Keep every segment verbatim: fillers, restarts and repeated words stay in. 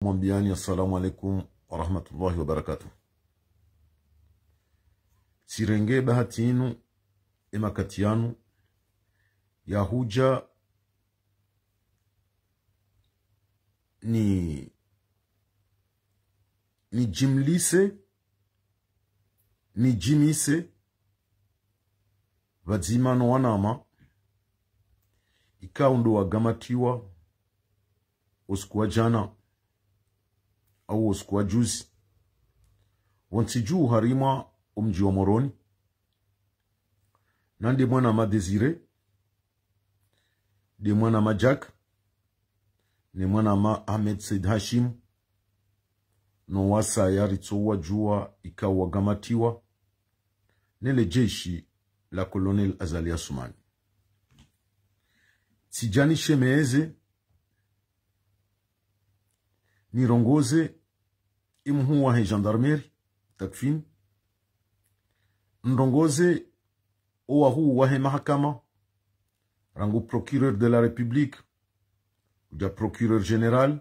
Mwambiani assalamu alaikum wa rahmatullahi wa barakatuh. Tsirenge bahati inu, emakati yanu, ya hudja ni, nijimlise, nijimise, pvadzima no wanama, ikao ndo wagamatiwa, usiku wa djana, au usiku wa juzi, wontsi dju harimwa omdji wa Moroni, nande mwanama Désiré, nde mwanama Jack, ne mwanama Ahmed Said Hashim, no wasaya ritso wadjua ikao wagamatiwa, nele jeshi la Colonel Azali Assoumani. Tsidja nishemeze, nirongoze emhuu wahe gendarmerie, Takfin, nirongoze owahuu wahe mahakama, rangu procureur de la République, udja procureur général,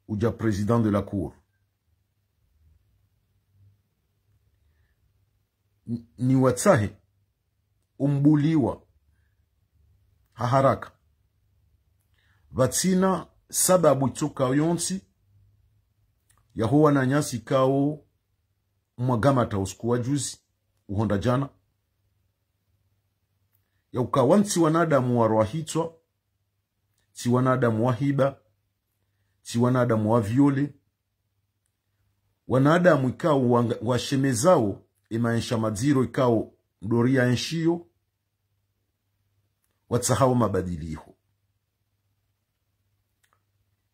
udja président de la cour. N-, niwatsahe umbuliwa ha haraka. Pvatsina sababu itsoka yontsi, yaho wananyasi ikao mwagamata usiku wa juzi, uhonda djana. Ya uka wantsi wanadamu warwahitswa, tsi wanadamu wahiba, tsi wanadamu waviole, wanadamu ikao wanga-, washemezao emaesha madziro ikao ndo riyaenshio, watsahao mabadiliho.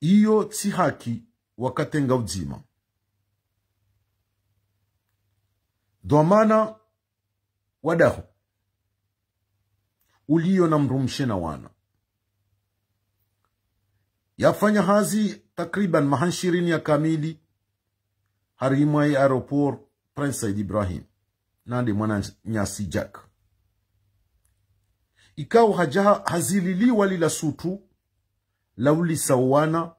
Iyo tsi haki wakatenga udzima. Dhwamana wa daho ulio na mdrumshe na wana, yafanya hazi takriban maha nshirini ya kamili harimwa ye aéroport Prince Said Ibrahim, nande mwananyasi Jack. Ikao hadja ha-, hazililiwa lila sutru la ulisa wana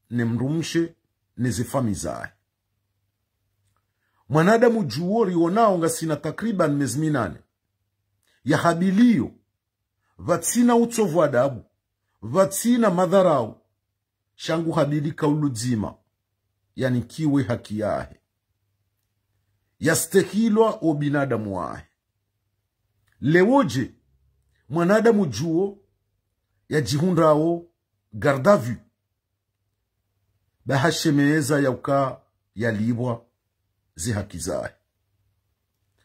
ne mdrumshe ne zefami zahe. Mwanadamu djuo rionao ngasina takriban mezi minane yahabilio, pvatsina utsovu adabu, pvatsina madharau, sha ngu habili kaulu dzima, yanikiwe haki yahe, yastehilwa o binadamu wahe. Leo dje, mwanadamu djuo yadjihundrao garde à vue, ba hashemeza ya uka yalipvwa ze haki zahe,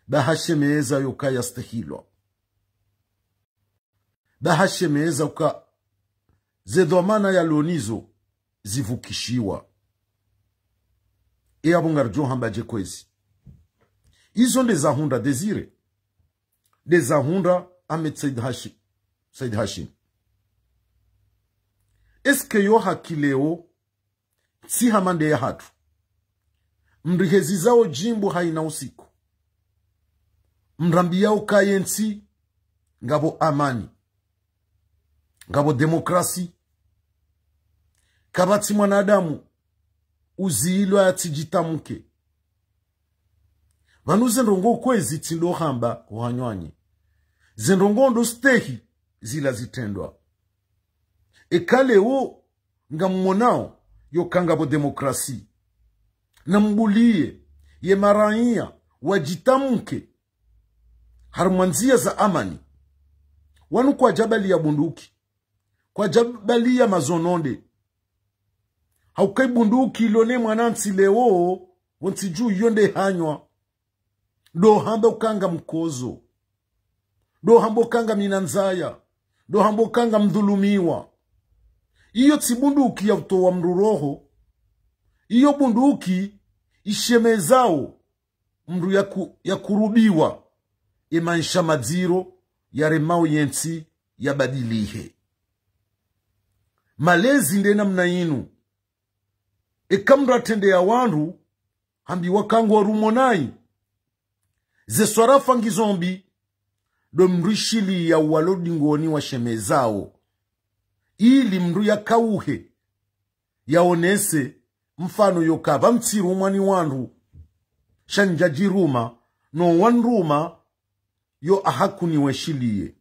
ba hashemeza ya uka yastehilwa, ba hashemeza uka ze dhwamana yalo nizo zipvukishiwa. E apvo ngaridjo hamba dje kwezi? Izo nde zahundra Désiré, nde zahundra Ahmed Said Hashi-, Said Hashim. Est-ce que yo haki leo tsi hama nde yahatru? Mrihezizao djimbo haina usiku, mrambiao ka yentsi ngapvo amani, ngapvo demokrasi, kapvatsi mwanadamu uziilwa yatsidjitamke. Pvanu ze ndrongoo kwezi tsi ndo hamba ho hanywanyi. Ze ndrongoo ndo stehi zila zitrendwa. Eka leo ngammonao yo ka ngapvo demokrasi, nambuliye ye maraiya wadjitamke harimwa ndzia za amani. Wanu kwadjabaliya bunduki, kwadjabaliya mazononde. Hauka ibunduki ilo ne mwanantsi leo, pvontsi dju iyo nde hanywa. Ndo hamba uka ngamkozo, ndo hamba uka ngamina ndzaya, ndo hamba uka ngamdhulumiwa. Iyo tsi bunduki ya utowa mdru roho. Iyo bunduki ishemezao mdru yaku-, yakurubiwa emaesha madziro, yaremao yentsi yabadilihe. Malezi nde namna inu. Eka mdru atrendeya wandru, hambiwa ka ngwarumonayi. Ze swarafa ngizo mbi, ndo mdru ishiliya walo dingoni washemezao, ili mdru yakauhe, yaonese mfano yoka pvamtsirumwa ni wandru, sha ndjadjiruma, no wandruma yo ahakuni weshiliye.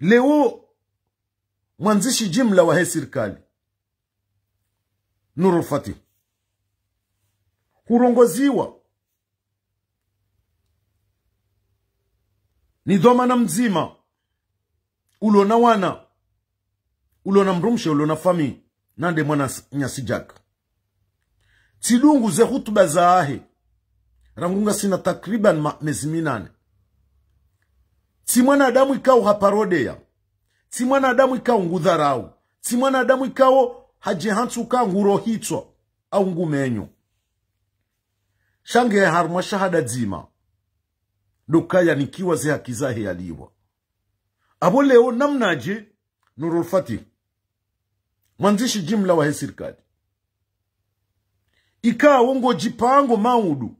Leo, mwandzishi jimla wahe sirikali, Nour El-Fath, hurongoziwa ni dhwamana mdzima, ulo na wana, ulo na mdrumshe, ulo na famiyi, nande mwananyasi Jack. Tsidungu ze hutuba zahahe, rangu ngasina takriban ma-, mezi minane. Tsi mwanadamu ikao haparodeya. Tsi mwanadamu ikao ngudharau. Tsi mwanadamu ikao hadje hantsu ka ngurohitswa au ngumenyo. Sha nge harumwa shahada dzima, ndo ka yanikiwa ze haki zahe yaliwa. Apvo leo namnadje Nour El-Fath, mwandzishi jimla wahe sirikali, ikao ngodjipango maudu,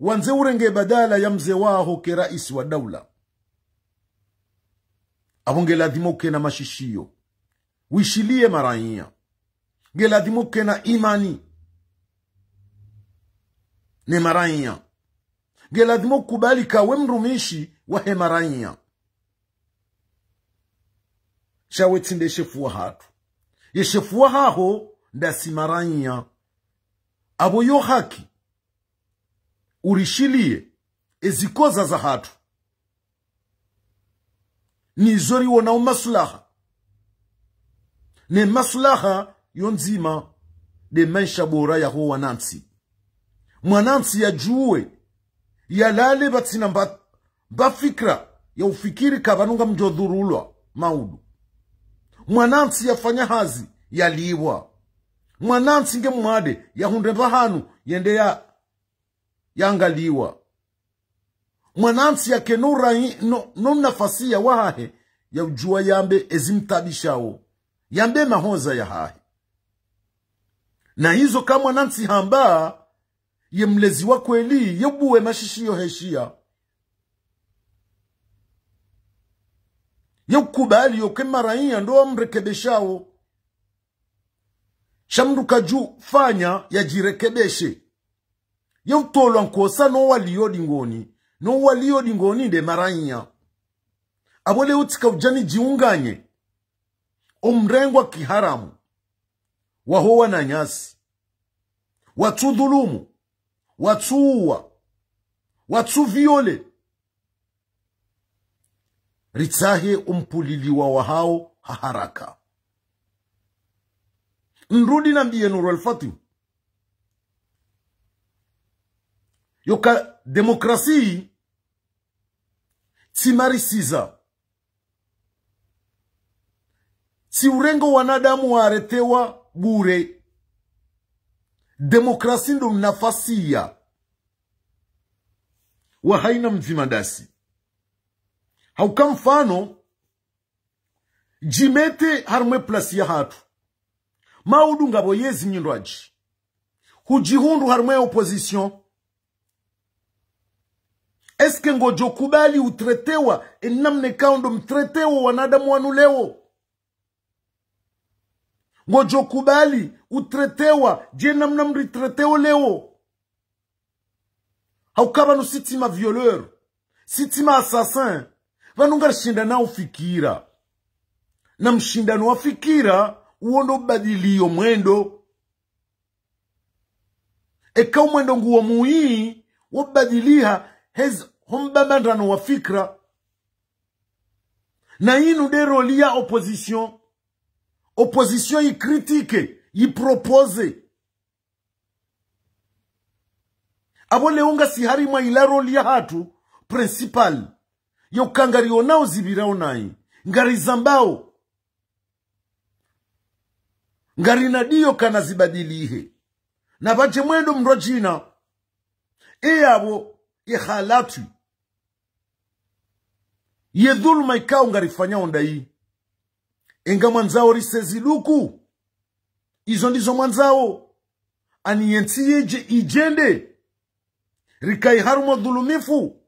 wandze urenge badala ya mze waho ke raisi wa daula. Apvo nge ladhimu ukena mashishiyo, wishiliye maraiya. Nge ladhimu ukena imani ne maraiya. Nge ladhimu ukubali ka we mrumishi wahe maraiya. Sha we tsi nde shefu wahatru. Ye shefu wahaho ndasi maraiya. Apvo yo haki urishiliye ezikoza zahatru, nizo riwonao maslaha. Ne maslaha yo ndzima nde maesha bora yaho wanantsi. Mwanantsi yadjuwe, yalale pvatsina mba, mba fikira ya ufikiri ka pvanu ngamdjo dhurulwa maudu. Mwanantsi yafanya hazi, yaliwa. Mwanantsi nge mwade, yahundre pvahanu yende ya, yangaliwa. Mwanantsi yake no rai-, no, no nafasi ya wahahe, ya udjuwa yambe ezimtabishao, yambe mahoza yahahe. Na izo ka mwanantsi hamba, ye mlezi wa kweli, ye ubuwe mashishiyo heshiya. Ye ukubali yoke maraiya ndo wamrekebeshao. Sha mndru kadjufanya yadjirekebeshe. Ye utolwa nkosa no waliyo dingoni, no waliyo dingoni nde maraiya. Apvo leo tsika udjani djiunganye, omrengwa kiharamu waho wananyasi, watsudhulumu, watsuwa, watsuviole. Ritsahe umpuliliwa wahao ha haraka. Nrudi nambiye Nour El-Fath yoka demokrasi tsi marisiza. Tsi urengo wanadamu waretewa bure. Demokrasi ndo mnafasiya wa haina mdzima ndasi. Hauka mfano, djimete harumwa e plasi yahatru. Maudu ngapvo yezi nyindwadji. Hudjihundru harumwa e opposition. Est-ce que ngodjo kubali utretewa enamna ikao ndo mtretewo wanadamu wanu leo? Ngodjo kubali utretewa dje namna mritreteo leo? Hauka pvanu si tsi ma violeur, si tsi ma assassin. Pvanu ngarishindanao fikira. Na mshindano wa fikira, uwo ndo ubadiliyo mwendo. Eka umwendo nguwo muyi, wobadiliha, hez, ho mbambandrano wa fikira. Na inu nde rôle ya opposition. Opposition yi critiquer, yi proposer. Apvo leo ngasi harimwa ila rôle yahatru principale, yoka ngarionao zipvirao nayi, ngarizambao, ngarinadiyo kana zibadilihe. Na pvadje mwendo mndru djina, e yapvo, e halatwi, ye dhuluma ikao ngarifanyao ndayi. Enga mwandzao risezi duku. Izo ndizo mwandzao. Ani yentsi yedje idjende. Rikayi harumwa dhulumifu.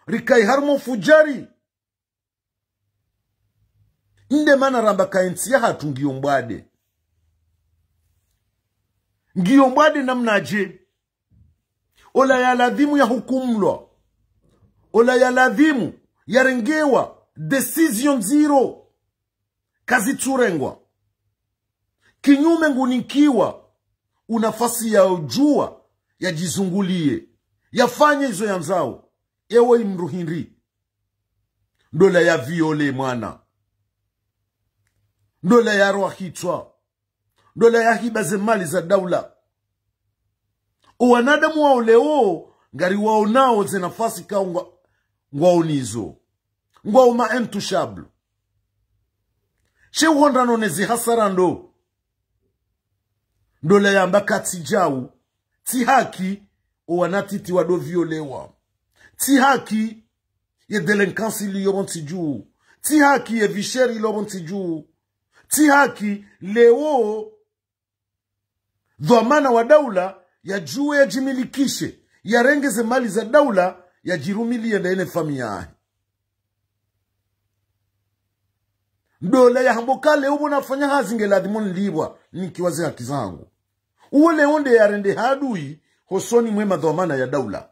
Rikayi harumwa fujari. Nde mana ramba ka yentsi yahatru ngiyo mbwade. Ngiyo mbwade namnadje. Ola ya ladhimu ya hukumlwa. Ola ya ladhimu ya rengewa décision ndziro. Kazitsurengwa. Kinyume nguninkiwa unafasi ya udjuwa ya djizunguliye, yafanye izo yandzao. Ewe imruhindri. Ndola ya viole mwana. Ndola ya rwa hitswa. Ndola ya hiba ze mali za daula. O wanadamu wao leo, ngari waonao ze nafasi kao ngwa-, ngwaonizo. Ngwao ma intouchable. She uhondrano ne zihasara ndo. Ndola yamba katsi djau. Tsi haki, o wanatiti wado violewa. Tsi haki, ye délinquance iliyo pvo ntsi dju. Tsi haki, ye vie chère iliyo pvo ntsi dju. Tsi haki, leo, dhwamana wa daula, yadjuwe yadjimilikishe, yarenge ze mali za daula, yadjirumiliye ndaye ne famiyi yahe. Ndola ya hamba ka leo pvo nafanya hazi nge ladhimu nilipvwa, nikiwa ze haki zangu. Uwo leo nde yarendeha adui, hosoni mwe madhwamana ya daula.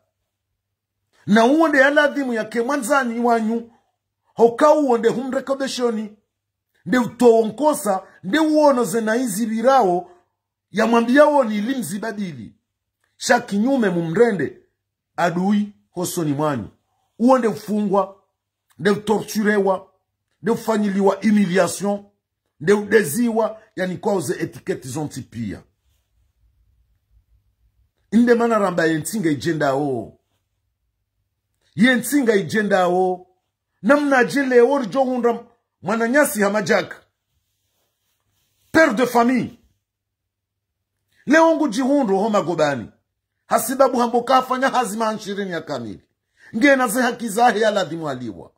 Na uwo nde ya ladhimu yake mwandzani wanyu, hoka uwo nde humrekebeshoni, nde utowo nkosa, nde uono ze naizi pvirao, yamwambiyaoni ili mzibadili. Sha kinyume mumrende adui hosoni mwanyu. Uwo nde ufungwa, nde utorturewa, nde ufanyiliwa humiliation, nde udeziwa, yani kwao ze étiquette zontsi pia. Inde mana ramba ye ntsi ngaidjendao. Ye ntsi ngaidjendao. Namnadje leo ridjo hundra mwananyasi hama Jack. Père de famille. Leo ngudjihundro ho magobani. Hasibabu hamba ka hafanya hazi maha nshirini ya kamili. Ngena ze haki zahe ya ladhimu alipvwa.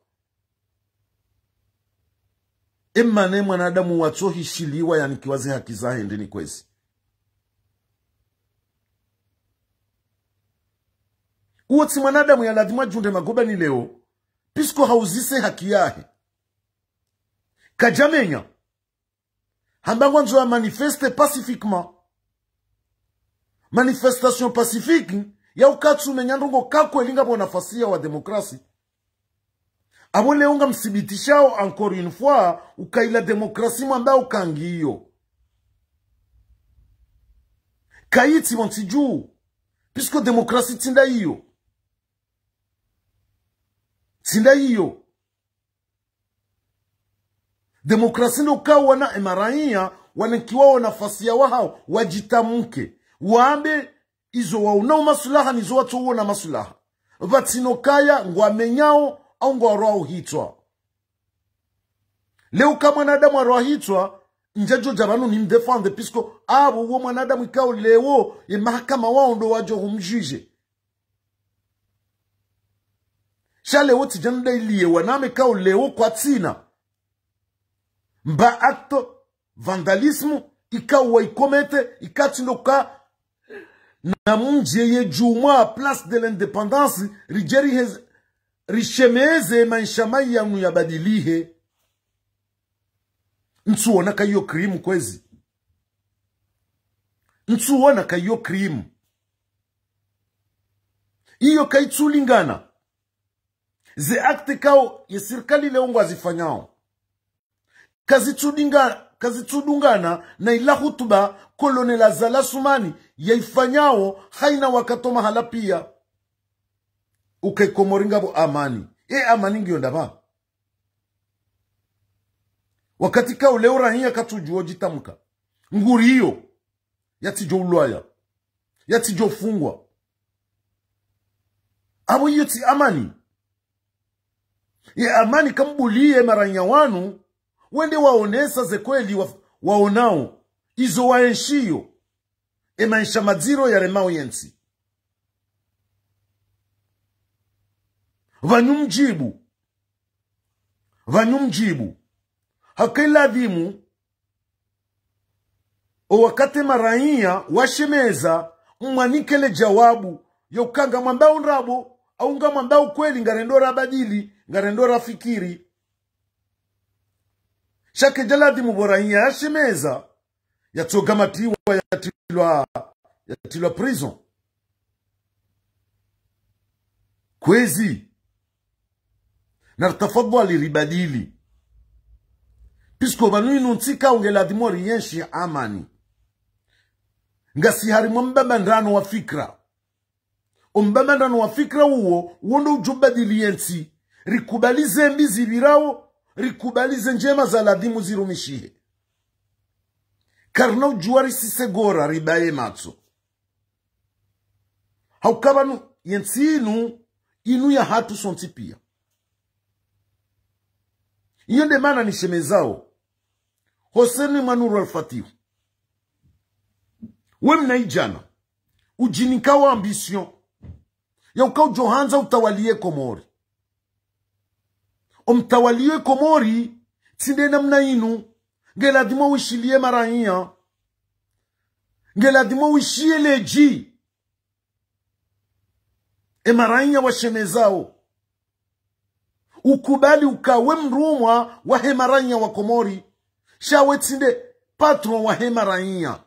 Emana ye mwanadamu watsohishiliwa yanikiwa ze haki zahe ndeni kwezi. Uwo tsi mwanadamu ya ladhimu adjihundre magobani leo, puisque hauzise haki yahe. Kadjamenya. Hamba ngwandzo ya manifeste pacifiquement. Manifestation pacifique, ya uka tsu menya ndrongo ka kweli ngapvo nafasi ya wa démocratie. Apvo leo ngamsibitishao encore une fois, uka ila démocratie mwamba uka ngiyo. Kayitsi pvo ntsi dju. Puisque démocratie tsi nda iyo. Tsi nda iyo. Démocratie ndo ka wana emaraiya, wanankiwao nafasi ya wahao, wadjitamuke. Wambe izo waonao maslaha, nizo watso uona maslaha. Pvatsina ukaya ngwamenyao, au ngwarwao hitswa. Leo ka mwanadamu arwa hitswa, ndjadjo dja pvanu nimdéfende, puisque apvo uwo mwanadamu ikao leo, ye mahakama wao ndo wadjo humjuge. Sha leo tsidjandra iliye waname kao leo kwatsina. Mba acte vandalisme, ikao waikomete, ikatsi ndo ka namdje ye djumwa Place de l'Indépendance, ridje rihez-, rishemeze maesha mayi yanu yabadilihe. Ntsuona ka iyo crime kwezi. Ntsuona ka iyo crime. Iyo kaitsulingana. Ze acte kao ye sirikali leo ngwazifanyao. Kazitsudinga-, kazitsudungana na ila hutuba Colonel Azali Assoumani yaifanyao haina wakati mahala pia. Uka Komori ngapvo amani. E amani ngiyo ndapvi? Wakati kao leo rahiya katsudjuo djitamuka. Nguriyo. Yatsidjo ulwaya. Yatsidjo fungwa. Apvo iyo tsi amani. Ye amani kambuliye maraiya wanu, wende waonesa ze kweli wa-, waonao, izo waenshiyo, e maesha madziro yaremao ye ntsi. Pvanu mdjibu. Pvanu mdjibu. Haka iladhimu, o wakati maraiya washemeza, mwanike le djawabu, yo ka ngamwambao ndrabo, au ngamwambao kweli ngarendo rabadili, ngarendo rafikiri. Sha kedja ladhimu pvo raiya yashemeza, yatsogamatiwa yatilwa yatilwa prison. Kwezi. Na ritafadhwali ribadili. Puisque pvanu inu ntsi ikao ngeladhimu rienshi amani. Ngasi harimwa mbambandrano wa fikra. Ombambandrano wa fikra uwo, uwo ndo udjo badili yentsi. Rikubali zembi zipvirao, rikubali zendjema zaladhimu zirumishihe. Karina udjuwa risisegora ribaye matso. Hauka pvanu yentsi inu, inu yahatru sontsi pia. Iyo nde mana nishemezao. Hoseni mwa Nuru Al-Fatihu. We mnaidjana, udjinika wo ambition yauka udjo handza utawaliye Komori. Omtawaliyo Komori, tsi nde namna inu, ngeladhimu wishiliye maraiya. Ngeladhimu wishiye ledji. E maraiya washemezao. Ukubali uka we mrumwa wahe maraiya wa Komori. Sha we tsi nde patron wahe maraiya.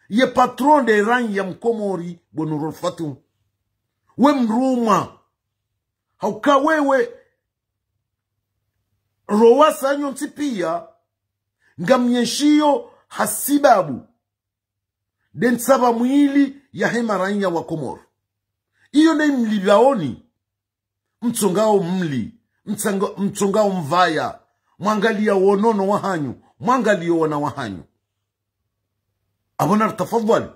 Ye patron nde raiya mkomori, bo Nuru Al-Fatihu. We mrumwa. Hauka wewe, rowasa nyontsi pia, ngamyenshiyo hasibabu nde ntsapva mwili yahe maraiya wa Komori. Iyo nde imlipvaoni, mtsongao mli, mtsanga-, mtsongao mvaya, mwangaliya wonono wahanyu, mwangaliyo wana wahanyu. Apvo na ritafadhwali.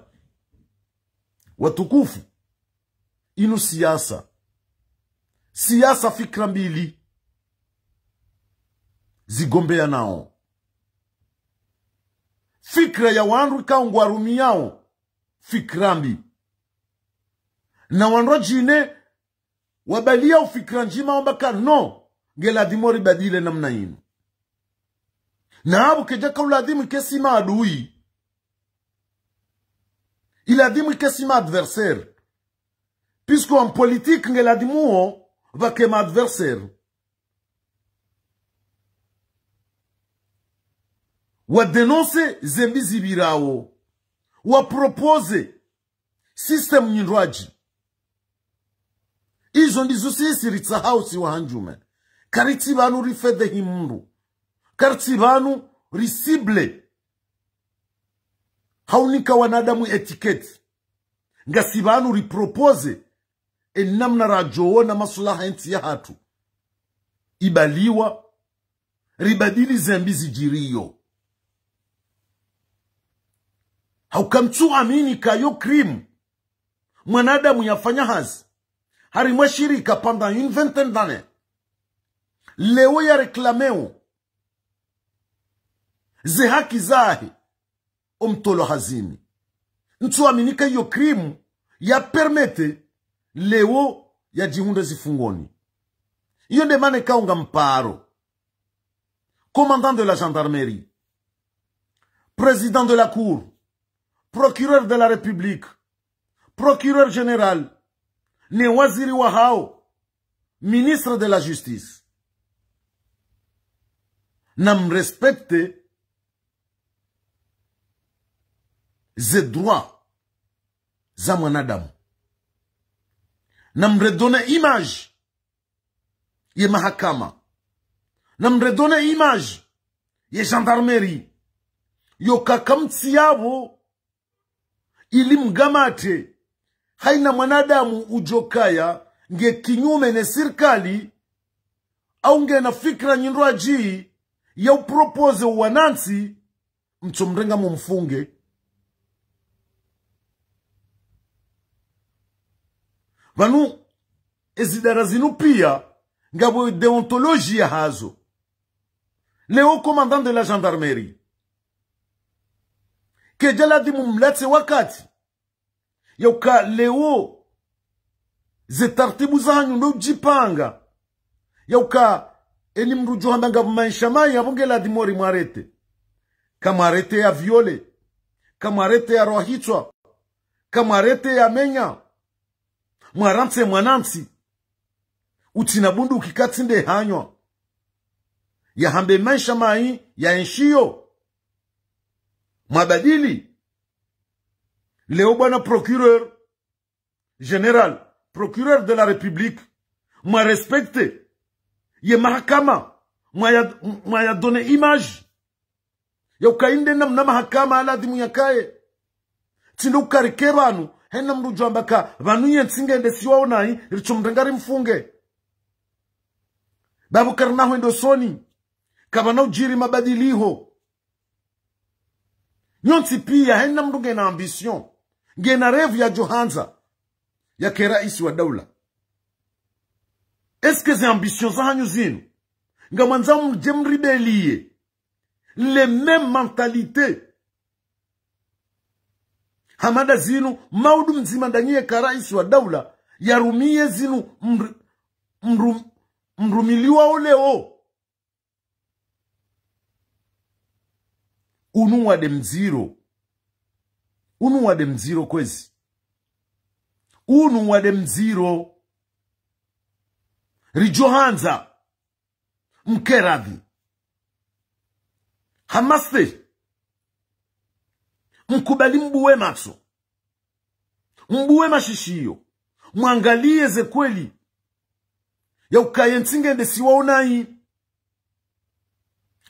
Watukufu, inu siasa. Siasa fikra mbili zigombeyanao. Fikra ya wandru ikao ngwarumiyao fikra mbi. Na wandru wadjine wabaliyao fikra ndjima wamba ka no, ngeladhimu ribadile namna inu. Na apvo kedjaka uladhimu ike si maadui. Iladhimu ike si ma adversaire. Puisque en politique ngeladhimu wo pvwake ma adversaire. Wa dénoncer zembi zipvirao. Wa proposer système nyindrwadji. Izo ndizo sisi ritsahao si wahandjume. Karitsi pvanu rifedhehi mndru. Karitsi pvanu ricible. Haunika wanadamu étiquette. Ngasi pvanu ripropose e namna radjowona maslaha entsi yahatru ibaliwa, ribadili zembi zidjiriyo. Hauka ntsu amini ka yo crime mwanadamu yafanya hazi harimwa shirika pendant une vingtaine d'années. Leo ya réclameo ze haki zahe, omtolwa hazini. Ntsu amini ka iyo crime ya permettre leo yadjihundre zifungoni. Iyo nde mana ikao ngamparo commandant de la gendarmerie, président de la cour, procureur de la République, procureur général, ne waziri wahao, ministre de la Justice. Namrespecte ze droit za mwanadamu. Namredonne image ye mahakama. Namredonne image ye gendarmerie. Yo ka kamtsi yapvo ili mgamate haina mwanadamu udjokaya nge kinyume ne sirikali, au ngena fikira nyindrwadji ya upropose uwanantsi, mtsomrenga mumfunge. Pvanu, ezidara zinu pia, ngapvo déontologie yahazo. Leo commandant de la gendarmerie, kedja ladhimu mlatse wakati, yauka leo ze taratibu zahanyu ndo udjipanga. Yauka eni mndru udjo hamba ngapvo maesha mayi, apvo nge ladhimu ori mwarete. Kamwarete ya viole, kamwarete ya rohitswa, kamwarete ya menya, mwarantse mwanantsi. Utsina bunduki katsi nde hanywa. Yahambe maesha mayi ya enshiyo. Mwabadili. Leo bwana procureur général, procureur de la République, mwa respecte ye mahakama, mwa ya, mwa ya donne image ya uka inde namna mahakama aladhimu yakaye. Tsi ndo uka rike pvanu, hena mndru udjo amba ka pvanu ye ntsi ngende siwawo nayi, ritsomrenga rimfunge. Babu karina hwendo usoni, kapvana udjiri mabadiliho. Nyontsi piya, hena mndru ngena ambition, ngena rêve yadjo handza yake raisi wa daula. Est-ce que ze ambition zahanyu zinu, ngamwandzo mdje mribeliye les mêmes mentalités? Hama nda zinu, maudu mdzima ndanyi yeka raisi wa daula, yarumiye zinu mr-, mru-, mrumiliwa oleo. Unu wade mdziro. Unu wade mdziro kwezi. Unu wade mdziro. Ridjo handza mkeradhi. Hamaste. Mkubali mbuwe matso. Mbuwe mashishiyo. Mwangaliye ze kweli ya uka ye ntsi ngende siwawo nayi.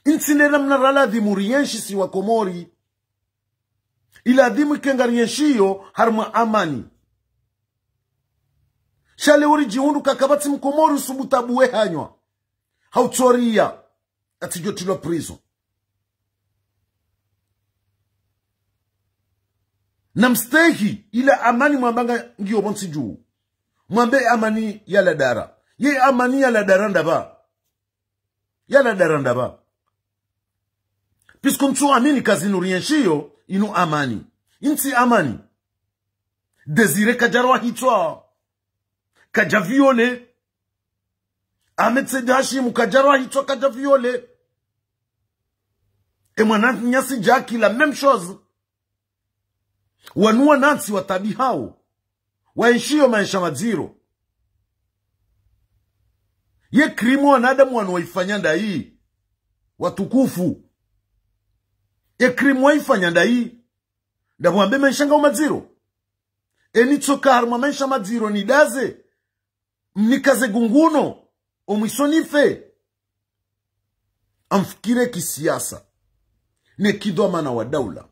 Intsi nde namna raladhimu rienshi si wa Komori. Iladhimu ike ngarienshiyo harimwa amani. Sha leo ridjihundru ka kapvatsi mkomori usubutu abuwe hanywa. Hau tsoriya, atsidjo tilwa prison. Namstehi ila amani mwamba nga ngiyo pvontsi dju. Mwambe amani yala dara. Ye amani yala dara ndapvi? Yala dara ndapvi? Puisque ntsu amini ka zinu rienshiyo inu amani. Intsi amani. Désiré kadjarwa hitswa, kadja violé. Ahmed Said Hashim kadjarwa hitswa, kadja violé. E mwananyasi Jackie, la même chose. Wanu wanantsi watabihao, waenshiyo maesha madziro. Ye crime wanadamu wanu waifanya ndayi, watukufu? Ye crime waifanya ndayi? Ndapvo wambe maesha ngao madziro. Eni tsoka harimwa maesha madziro nidaze, mnikaze gunguno, omwiso nife. Amfikire kisiasa, ne kidhwamana wa daula,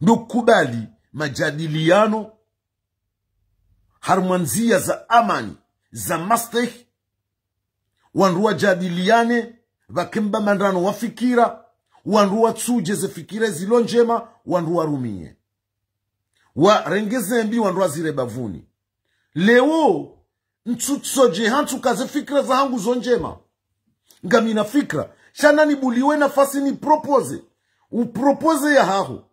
ndo kubali majadiliano harimwa ndziya za amani, za mastehi. Wandru wajadiliane, pvake mbambandrano wa fikira, wandru watsuje ze fikira zilo ndjema, wandru warumiye. Warenge ze mbi, wandru wazire bavuni. Leo, ntsu tsodje hantsu ka ze fikira zahangu zo ndjema. Ngamina fikira, sha nanibuliwe nafasi ni propose. U propose ya haho.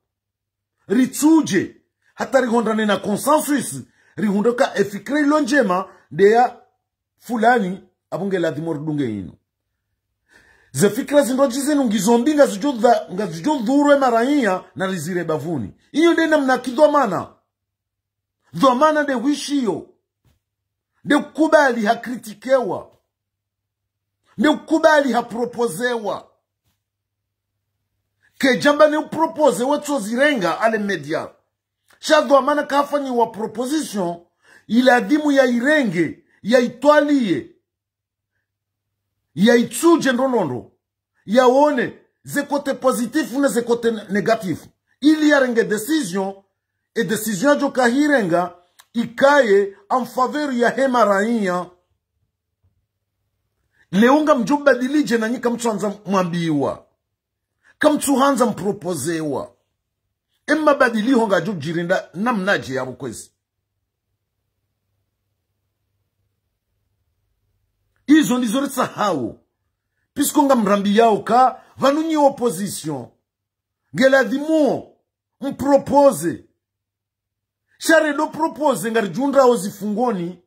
Ritsuje, hata rihundrane na consensus, rihundre ka e fikira ilo ndjema, ndeya fulani, apvo nge ladhimu ridunge inu. Ze fikira zindrwadji zinu ngizo mbi, ngazidjo dha-, ngazidjo dhuru e maraiya, na rizire bavuni. Iyo nde namna kidhwamana. Dhwamana nde hwishiyo. Nde kukubali hakritikewa. Nde kukubali hapropozewa. Kedjamba ne upropoze wetso zirenga ale média. Sha dhwamana kafanyiwa proposition, iladhimu yairenge, yaitwaliye, yaitsuje ndrondrondro, yaone ze côté positif na ze côté né-, négatif. Ili yarenge décision, e décision yadjo kahirenga, ikaye en faveur yahe maraiya. Leo ngamdjo badilidje nanyi kamtsuhandza mwambiwa? Kamtsuhandza mpropozewa? E mabadiliho ngayadjo djiri nda namnadje yapvo kwezi? Izo ndizo ritsahao. Puisque ngamrambiyao ka pvanu nyi opposition, ngeladhimu mpropose. Sha rendo propose ngaridjihundrao zifungoni.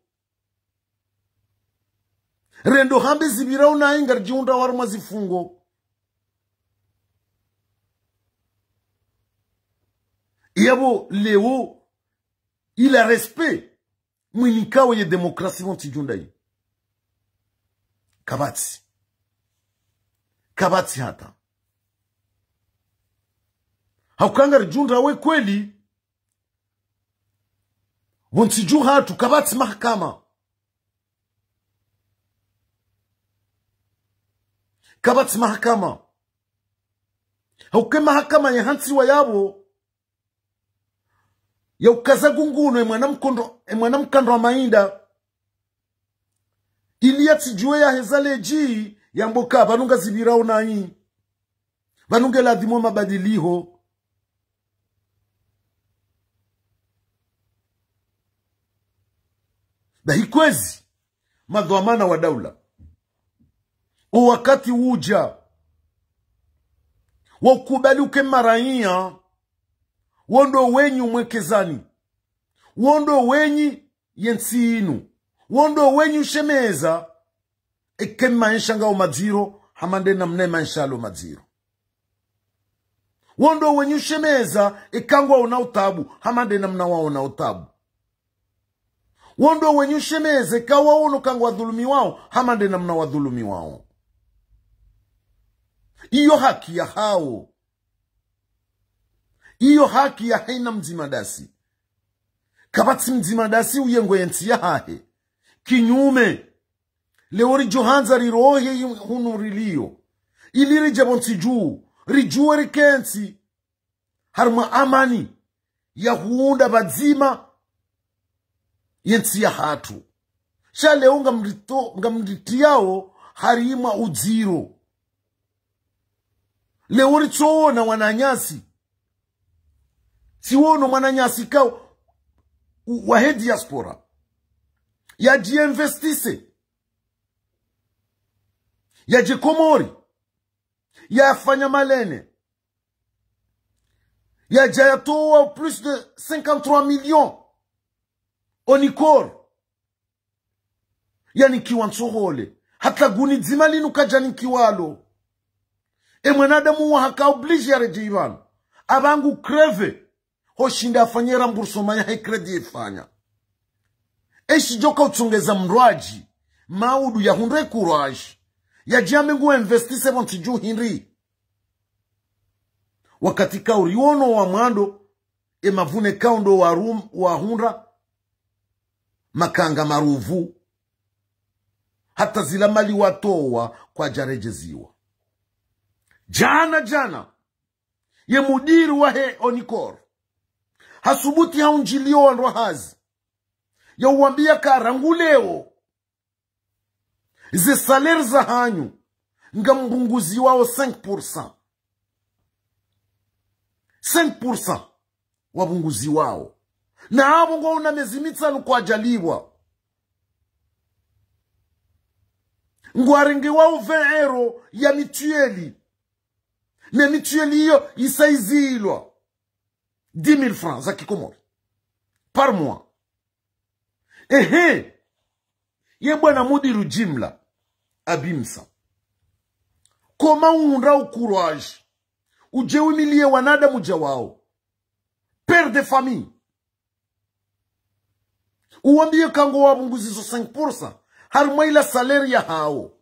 Rendo hambe zipvirao nayi ngaridjihundrao harimwa zifungo. Yapvo leo, ila respect mwinikao ye démocratie pvontsi djunda yi? Kapvatsi. Kapvatsi hata. Hauka ngaridjihundrao e kweli, Pvo ntsi dju hatru kapvatsi mahakama. Kapvatsi mahakama. Hauka e mahakama yahantsiwa yapvo, ya ukaza gunguno e mwana mkondo, e mwana mkando wa mayinda. Ili yatsidjuwe yaheza ledji, yambe uka pvanu ngazipvirao nayi. Pvanu ngeladhimu mabadiliho. Bahi kwezi, madhwamana wa daula, o wakati udja wa ukubali uka e maraiya, wo ndo wenyi umwekezani, wo ndo wenyi yentsi inu, wo ndo wenyi ushemeza eka e maesha ngayo madziro, hama nde namna e maesha yalo madziro. Wo ndo wenyi ushemeza eka ngwaonao tabu, hama nde namna waonao tabu. Wo ndo wenyi ushemeza eka waono uka ngwadhulumiwao, hama nde namna wadhulumiwao. Iyo haki yahawo. Iyo haki ya hayina mdzima dasi. Kapvatsi mdzima dasi uyengo yentsi yahahe. Kinyume, leo ridjo handza rirohe yi-, hunu riliyo, ili ridje pvo ntsi dju, ridjuwe rikentsi harimwa amani ya huunda pvadzima yentsi yahatru. Sha leo ngamrito-, ngamritriyao harimwa udziro. Leo ritsoona mwananyasi. Tsiono mwananyasi ka u-, wahe diaspora yadji investise, yadje Komori, yafanya malene, yadja yatowa plus de cinquante-trois millions ONICOR. Yanikiwa ntsohole. Hata guni dzima linu kadjanikiwalo. E mwanadamu wahe haka obligé yaredjeyi pvanu. Apvangu crevé. Hoshinda afanye remboursement yahe crédit yefanya. Eshi djoka utsongeza mndru adji, maudu yahundre courage, yadji yambe ngu investise pvo ntsi dju hindri. Wakati kauriono wa mwando, e mavune kaundo warum-, wahundra, makanga maruvu, hata zila mali watowa kwadjaredjeziwa. Djana, djana, ye mudiri wahe ONICOR hasubuti haundjiliyo wandru hazi, ya uwambiya ka rangu leo, ze salaire zahanyu ngambunguziwao cinq pour cent. Cinq pour cent wabunguziwao. Na apvo ngwauna mezi mitsanu kwadjalipvwa. Ngwarengewao vingt euros ya mutuelle. Ne mutuelle iyo isaizilwa dix mille francs za kikomori par mois. Ehe. Ye bwana mudiru jimla, Abimsa, koma uhundra o courage udje wimiliye wanadamu dja wao, père de famille, uwambiye ka ngowapvunguzizo cinq pour cent harimwa ila salaire yahao,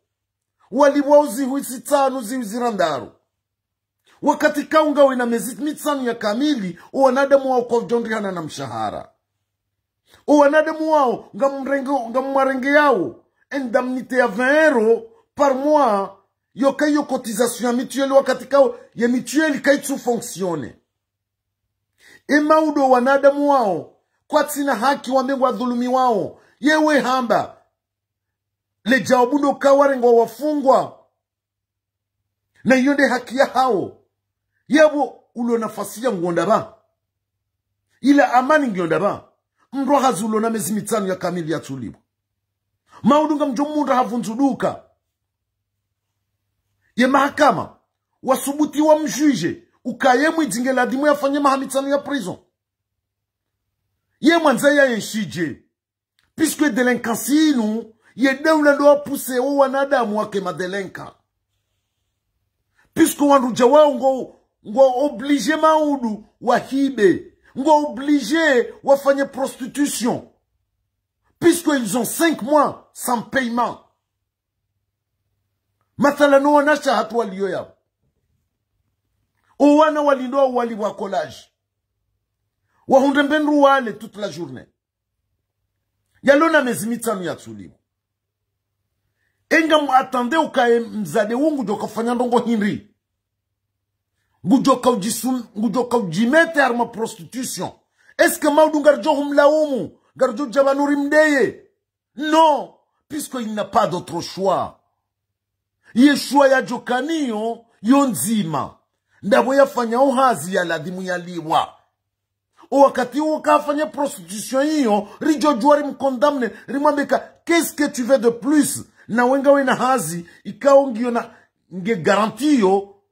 walipvwao zihwi zitsanu, zihwi zirandaru. Wakati kaungawena mezi mitsanu ya kamili, o wanadamu wao kwaudjondrihana na mshahara. O wanadamu wao ngamrenge-, ngamwarengeyao indemnité ya vingt euros par mois, yoka iyo cotisation ya mutuelle, wakati kao ye mutuelle kaitsu fonctionner. Emaudo wanadamu wao kwatsina haki, wambe ngwadhulumiwao. Yewe hamba, le jawabu ndo ka warengwa wafungwa. Na iyo nde haki yahao. Yapvo ulo nafasi ya ngonda ba, ila amani ngionda ba. Mndru hazi ulo na mezi mitsanu ya kamili yatsulipvwa. Maudu ngamdjo mundra havundzuduka. Ye mahakama wasubuti wamjuje, ukaye mwidzi nge ladhimu yafanye maha mitsanu ya prison. Ye mwandza yayenshije. Puisque délinquance inu, ye daula ndo wapuse o wanadamu wake madélinquants. Puisque wandru dja wao ngo, ngo obligé maudu wahibe, ngo obligé wafanye prostitution. Puisque ils ont cinq mois sans paiement. Mathalan, no wanasha hatru waliyo yapvo, o wana walindo wao walipvwa collage, wahundre mbe ndru wale toute la journée. Yalona mezi mitsanu yatsuliwa. Enga mu attendre ukaye mdzadze wu ngudjo kafanya ndrongo hindri? Ngudjo kaudjisum-, ngudjo kaudjimete harumwa prostitution. Est-ce que Maoudou ngaridjo humlaumu? Ngaridjo dja pvanu rimdeye? Non, puisque il n'a pas d'autre choix. Ye choix yadjo kanayo, yo ndzima. Ndapvo yafanya o hazi ya ladhimu yaliwa. O wakati uwo kafanya prostitution iyo, ridjo djuwa rimcondamne, rimwambe ka, qu'est-ce que tu veux de plus? Na we ngawena hazi, ikao ngiyo na, nge garantie yo,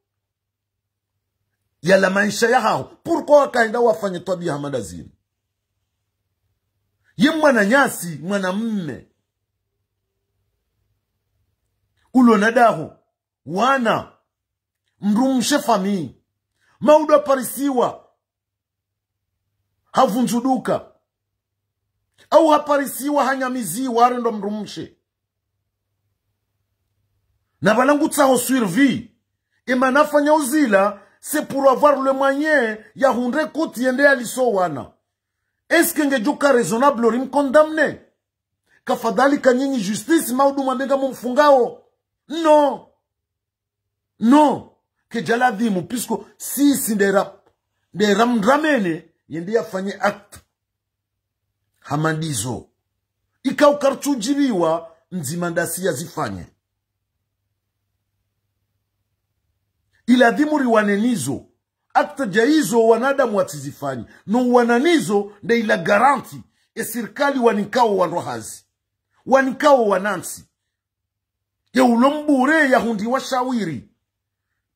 ya la maesha yahaho. Pourquoi wakahenda wafanye twabiya hama ndazinu? Ye mwananyasi, mwanamme. Ulona daho, wana, mdrumshe, famille. Maoudou haparisiwa, havundzuduka. Au haparisiwa, hanyamiziwa, harendwa mdrumshe. Na pvala ngutsaho survie. Emana afanya uzila, c'est pour avoir le moyen ya hundre kuti yende yalise o wana. Est-ce que ngedjo ka raisonnable rimcondamne? Kafadhali ka nyinyi justice, Maoudou mwambe ngamumfungao? Non. Non. Kedja ladhimu, puisque sisi ndera, ndera mdramene, yende yafanye acte hama ndizo. Ikao karitsudjipviwa, ndzima ndasi yazifanye. Iladhimu riwane nizo. Acte dja izo wanadamu watsizifanye. No wana nizo nde ila garantie. E sirikali wanikao wandru hazi. Wanikao wanantsi. Ye ulo mbure yahundriwa shawiri.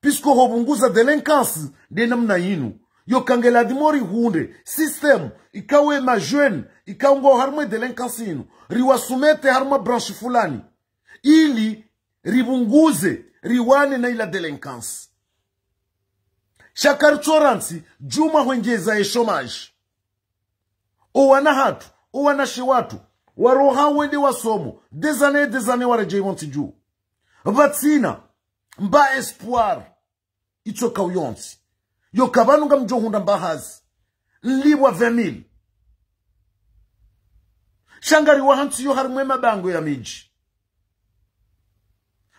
Puisque hupvunguza délinquance nde namna yinu. Yo ka ngeladhimu rihundre système, ikao e ma jeunes, ikao ngwao harumwa e délinquance yinu, riwasoumettre harumwa branche fulani. Ili ripvunguze, riwane na ila délinquance. Sha karitsorantsi, djumwa hwendjeza e chômage. O wana hatru, o wanashe watru, waroha wende wasomo, des années, des années waredjei pvo ntsi dju. Pvatsina mba espoir, itsoka uyontsi. Yo ka pvanu ngamdjo hundra mba hazi, nlipvwa vingt mille. Sha ngariwahantsi yo harumwa e mabangwe ya midji.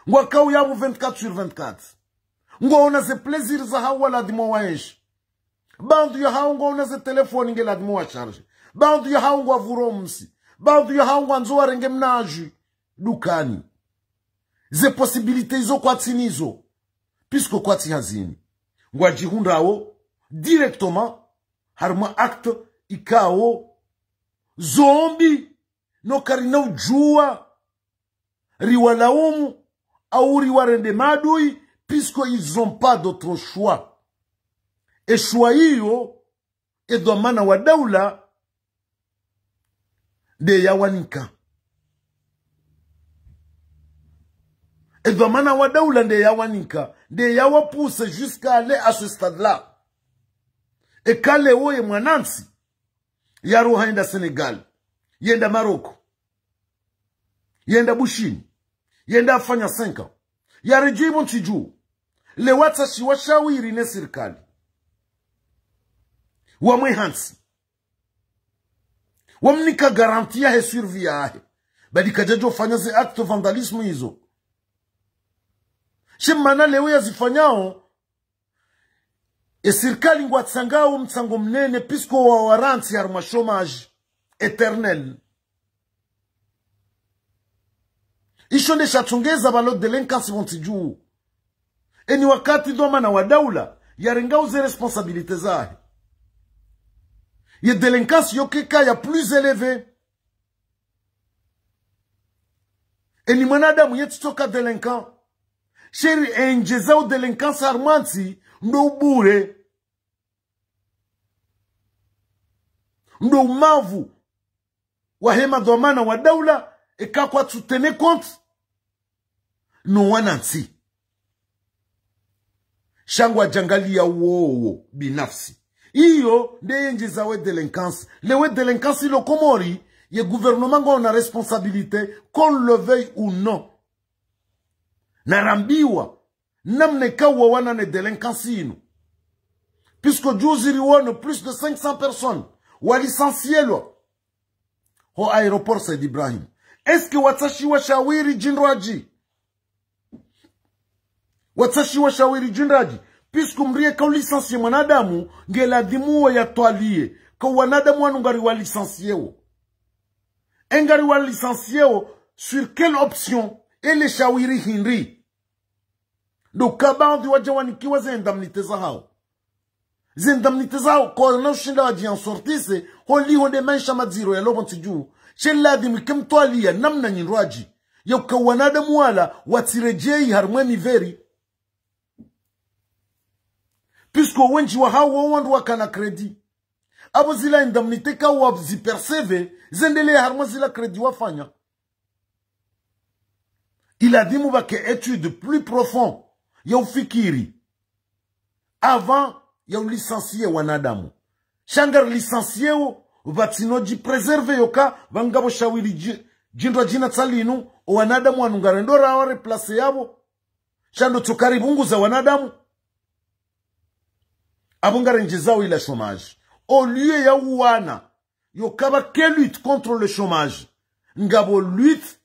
Ngwakao yapvo vingt-quatre sur vingt-quatre. Ngwaona ze plaisir zahawo waladhimu waenshi. Baadhwi yahawo ngwaona ze telefoni ngeladhimu wa charge. Baadhwi yahawo ngwapvuro msi. Baadhwi yahawo ngwandzo warenge mnadjwi dukani. Ze possibilité izo kwatsi nizo. Puisque kwatsi hazini. Ngwadjihundrawo directement harumwa acte ikao zo mbi, no karina udjuwa riwalaumu, au riwarende maadui, puisque ils ont pas d'autre choix. E choix iyo, e dhwamana wa daula nde yawanika. E dhwamana wa daula nde yawanika, nde yawapousse jusqu'à aller à ce stade-là. Eka leo ye mwanantsi, yaroha yenda Sénégal, yenda Maroc, yenda Bushini, yenda afanya cinq ans, yaredjei pvo ntsi dju, leo atsashiwa shawiri ne sirikali. Wamwehantsi. Wamnika garantie yahe survie yahe. Badi kadjadjo fanya ze acte vandalisme izo. She mana leo yazifanyao, e sirikali ngwatsangao mtsango mnene, puisque wawarantsi harumwa chômage éternel. Isho nde shatsongeza pvalo délinquance pvo ntsi dju. Eni wakati dhwamana wa daula yarengao ze responsabilité zahe, ye délinquance yo keka ya plus élevée. Eni mwanadamu yetsitsoka délinquant. She riendjeza o délinquance harumwa ntsi ndo ubure, ndo umavu wahe madhwamana wa daula, eka kwatsu tenir compte no wanantsi. Sha ngwadjangaliya wowo binafsi. Iyo nde yendjeza we délinquance. Leo e délinquance ilo Komori, ye gouvernement ngwaona responsabilité, qu'on le veuille ou non. Narambiwa namna ikao wawana ne délinquance inu. Puisque juzi riwono plus de cinq cents personnes walicencielwa. ho aéroport Said Ibrahim. Est-ce que watsashiwa shawiri djindrwadji? Watsashiwa shawiri djindrwadji? Puisque mdru yeka ulicencié mwanadamu, nge ladhimu wo yatwaliye ka wanadamu wanu ngari walicenciéo. E ngari walicenciéo sur quelle option? Ele shawiri hindri? Ndo ka baadhi wadja wanikiwa ze indemnités zahawo. Ze indemnités zahawo, kwana ushinda wadji en sortir, holiho nde maesha madziro yalo pvontsi dju. She ladhimu ike mtwaliya namna nyindrwadji, ya uka wanadamu wala watsiredjeyi harimwa e miveri. Puisque wendji wahawo wandru wakana crédit. Apvo zila indemnités ka wazipercevoir, zendeleya harimwa zila crédit wafanya. Iladhimu pvake étude plus profond ya ufikiri avant ya ulicencié wanadamu. Sha ngari licenciéo, pvatsina udjipréserver yoka pvanu ngapvo shawiri dji-, djindrwadji na tsalinu, o wanadamu wanu ngarendo rawa remplacer yapvo. Sha ndo tsoka ripvunguza wanadamu. Apvo ngarendjezao ila chômage. Au lieu ya uwana, yoka pvake lutte contre le chômage, ngapvo lutte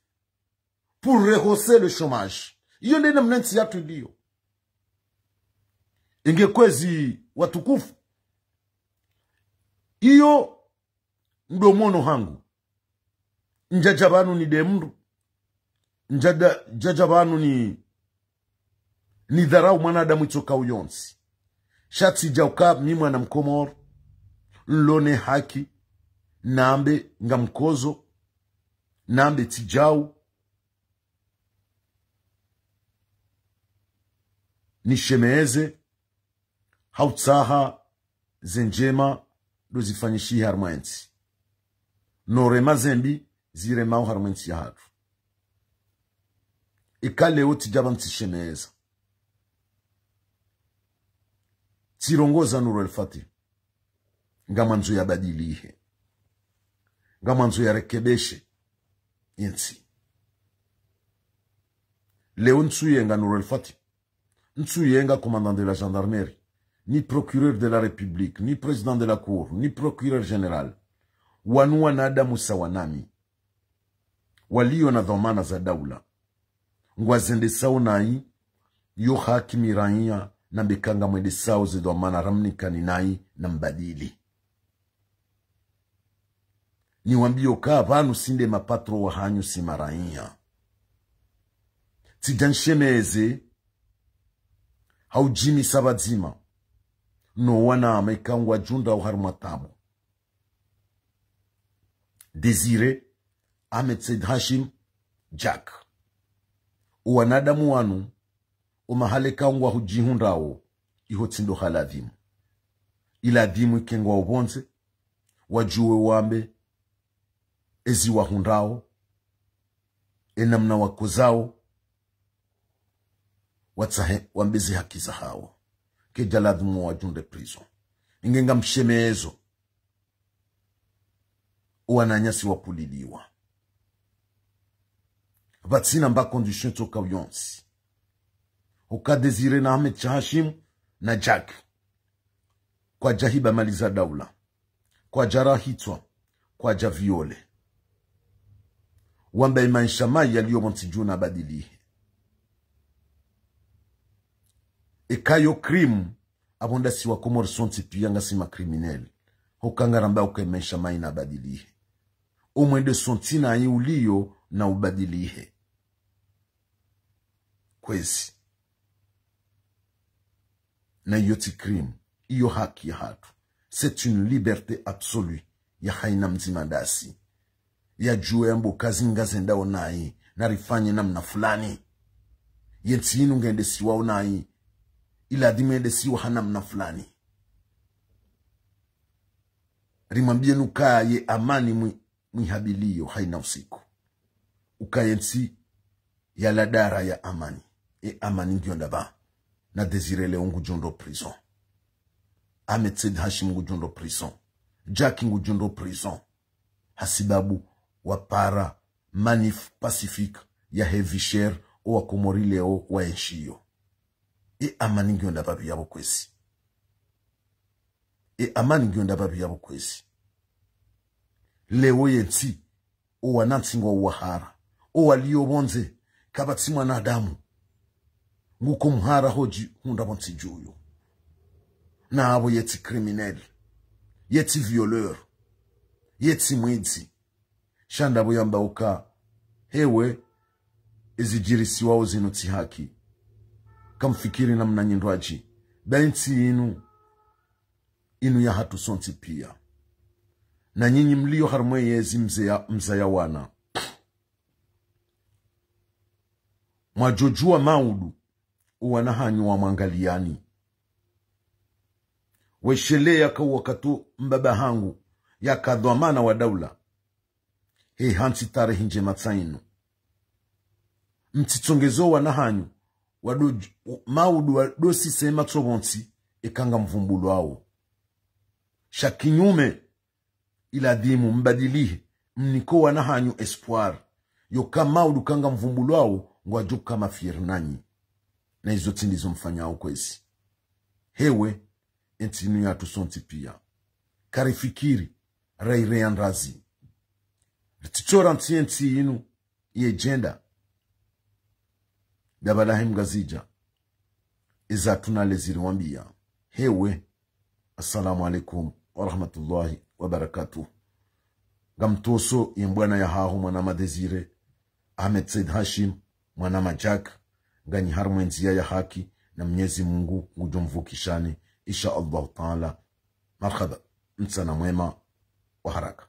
pour rehausser le chômage. Iyo nde namna ntsi yatru iliyo. Inge kwezi watukufu. Iyo ndo mwono hangu. Ndjadja pvanu nidemdru. Ndjada-, ndjadja pvanu ni, nidharau mwanadamu itsoka uyontsi. Sha tsidja uka mi mwana Mkomori, nlo ne haki, nambe ngamkodzo, nambe tsidjau, nishemeze, ha utsaha ze ndjema ndo zifanyishihe harimwa entsi. No rema ze mbi ziremao harimwa entsi yahatru. Eka leo tsidja pvanu tsishemeza, tsirongoza Nour El Fath, ngamwandzo yabadilihe. Ngamwandzo yarekebeshe yentsi. Leo ntsuyenga Nour El Fath, ntsuyenga commandant de la gendarmerie, ni procureur de la République, ni président de la cour, ni procureur général. Wanu wanadamu sawa nami, waliyo na dhwamana za daula. Ngwazendesao nayi yo haki mi raiya, nambe ka ngamwendesao ze dhwamana ramnikani nayi, nambadili. Niwambiyo ka pvanu si nde mapatro wahanyu, si maraiya. Tsidja nshemeze ha udjimisa pvadzima no wanama ika ngwadjundrao harimwa tabu. Désiré, Ahmed Said Hachim, Jack. O wanadamu wanu, o mahala eka ngwahudjihundrao, iho tsi ndo ha ladhimu. Iladhimu ike ngwao pvondze, wadjuwe wambe ezi wahundrao, e namna wakozao, watsahe wambe ze haki zahawo. Kedja ladhimu wadjundre prison. Inge ngamshemezo, o wananyasi wapvuliliwa. Pvatsina mba condition tsoka uyontsi. Oka Désiré na Ahmed Hachim na Jack, kwadja hiba mali za daula, kwadja rahitswa, kwadja viole. Wamba e maesha mayi yaliyo pvontsi dju nabadilihe. Eka yo crime, apvo ndasi wa Komori sontsi piya ngasi ma criminel. Hoka ngaramba uka e maesha mayi nabadilihe. Omwendo sontsi nayi uliyo na ubadilihe. Kwezi. Na iyo tsi crime, iyo haki yahatru. C'est une liberté absolue ya haina mdzima ndasi. Yadjuwe yambe uka zi ngazendao nayi, narifanye namna fulani. Yentsi yinu ngendesiwao nayi, iladhimu yendesiwa ha namna fulani. Rimwambiyeni uka ye amani mwi-, mwihabiliyo haina usiku. Uka yentsi yalawa dara ya amani. E amani ngiyo ndapvi? Na Désiré leo ngudjondro prison. Ahmed Said Hachim ngudjondro prison. Jack ngudjondro prison. Hasibabu wapara manif pacifique yahe vie chère, o wa Komori leo waenshiyo. E amani ngiyo ndapvi yapvo kwezi? E amani ngiyo ndapvi yapvo kwezi? Leo yentsi owanantsi ngwawahara. Owalio pvondze, kapvatsi mwanadamu nguko mhara hodji hundra pvontsi djuyo. Na apvo yetsi criminel, yetsi violeur, yetsi mwidzi. Sha ndapvo yamba uka, hewe, ezidjirisiwao zinu tsi haki. Kamfikiri namna nyindrwadji. Ba entsi inu, inu yahatru sontsi pia. Na nyinyi mlio harumwa yezi mzeya, mzaya wana. Mwadjodjuwa maudu, owana hanyu wamwangaliyani. Weshelea ka wakati mbaba hangu yaka dhwamana wa daula. He hantsi tarehi ndjema tsi inu. Mtsitsongeze owana hanyu, wado, maudu wadosise matso pvontsi, eka ngamvumbulwao. Sha kinyume, iladhimu mbadilihe, mniko wana hanyu espoir. Yoka maudu ka ngamvumbulwao, ngwadjo kama fier nanyi. Na izo tsi ndizo mfanyao kwezi. Hewe, entsi inu yahatru sontsi pia. Karifikiri, raireya ndrazi. Ritsitsora ntsi entsi inu, ye djenda. Dabalahi Mngazidja. Eza tuna leziri wambia. Hewe. Assalamu alaikum wa rahmatullahi wa barakatuh. Ngamtoso ye mbwana yahaho mwana Madésiré, Ahmed Said Hashim, mwana Majak, nganyi harumwa endziya ya haki, na Mnyezi Mungu ngudjo mvukishani, insha Allahu Taala. Marhaba, mtsana mwema, wa haraka.